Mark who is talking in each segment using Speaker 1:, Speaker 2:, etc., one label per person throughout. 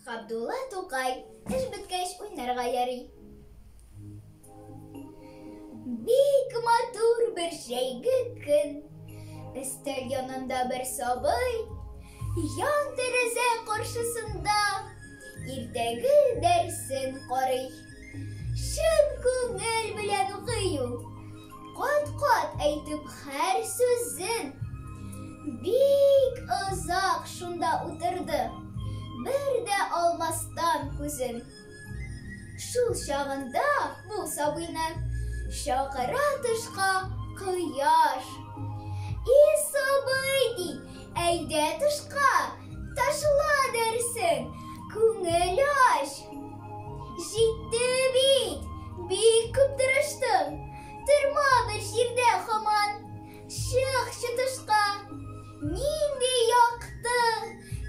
Speaker 1: Габдулла Тукай, эш беткәч уйнарга ярый. Бик матур бер җәйге көн. Өстәл янында бер сабый, ян тәрәзә каршысында иртәге дәресен карый. Чын күңел белән укый ул. Кат-кат әйтеп һәр сүзен. Бик озак шунда утырды, бер дә алмастан күзен. Шул чагында бу сабыйны чакыра тышка кояш. И сабый, ди, әйдә тышка, ташла дәресен, күңел ач. Җитте бит! Бик күп тырыштың. Торма бер җирдә һаман. Чык тышка. Нинди якты,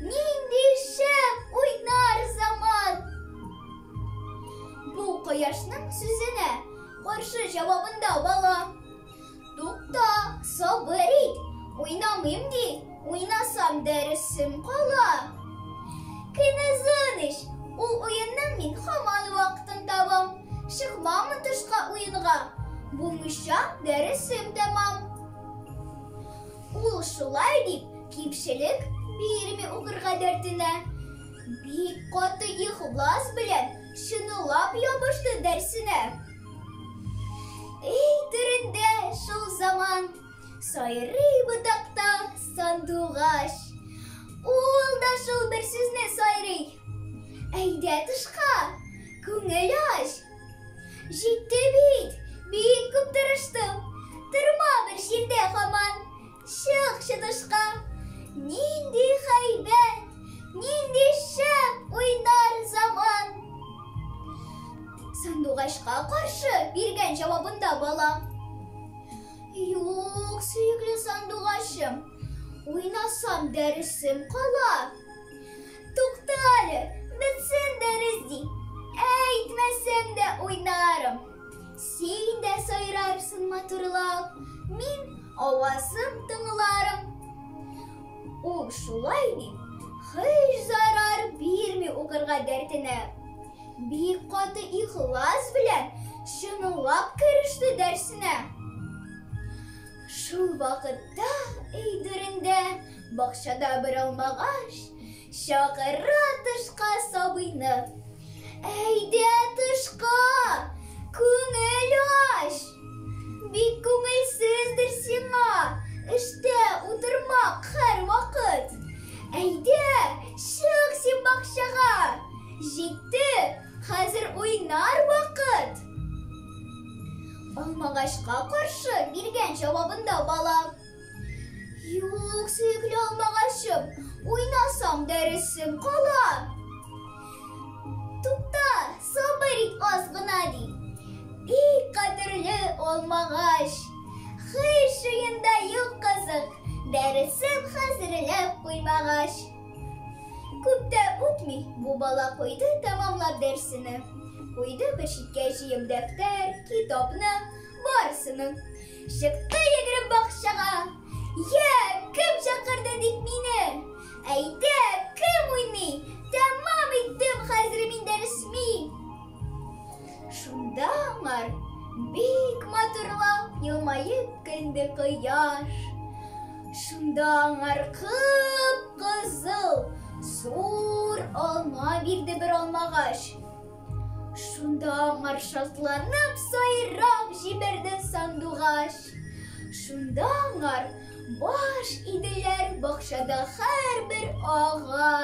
Speaker 1: нинди шәп уйнар заман. Бу кояшның сүзенә каршы җавабында бала. Тукта, сабыр ит, уйнамыйм ди, уйнасам дәресем кала. Көн озын ич, ул уенның мин һаман вакытын табам. Чыкмаммы тышка уенга, булмыйча дәресем тәмам. Ул шулай дип, кимчелек бирми укырга дәртенә. Бик каты ихлас белән чынлап ябышты дәрсенә. Өй түрендә шул заман сайрый ботакта сандугач. Ул да шул бер сүзне сайрый. Әйдә тышка, күңел ач. Җитте бит, бик күп тырыштым. Торма бер җирдә һаман, чык тышка. Нинди һәйбәт, нинди шәп уйнар заман. Сандугачка каршы биргән җавабында бала. Юк, сөекле сандугачым, уйнасам дәресем кала. Тукта әле, бетсен дәрес ди. Әйтмәсәң дә уйнарым. Син дә сайрарсың матурлап, мин авазың тыңларым. Ул шулай дип, һич зарар бирми укырга дәртенә. Бик каты ихлас белән чынлап кереште дәрсенә. Шул вакытта өй түрендә бакчада бер алмагач чакыра тышка сабыйны. Әйдә тышка, күңел ач. Бик күңелсездер сиңа, эштә утырмак һәрвакыт. Әйдә, чык син бакчага. Җитте, хәзер уйнар вакыт. Алмагачка каршы биргән җавабында бала. Юк, сөекле алмагачым, уйнасам дәресем кала. Тукта, сабыр ит аз гына ди. Бик кадерле алмагач. Һич уенда юк кызык, дәресен хәзерләп куймагач. Күп тә үтми, бу бала куйды тәмамлап дәрсене. Куйды бер читкә җыеп дәфтәр, китапны, барысының. Чыкты йөгереп бакчага. Йә, кем чакырды дип мине? Әйдә, кем уйный? Тәмам иттем хәзер мин дәресми. Шунда аңар бик матурлап елмаеп көлде кояш. Шунда аңар кып-кызыл зур алма бирде бер алмагач. Шунда аңар шатланып сайрап җибәрде сандугач. Шунда аңар баш иделәр бакчада һәрбер агач.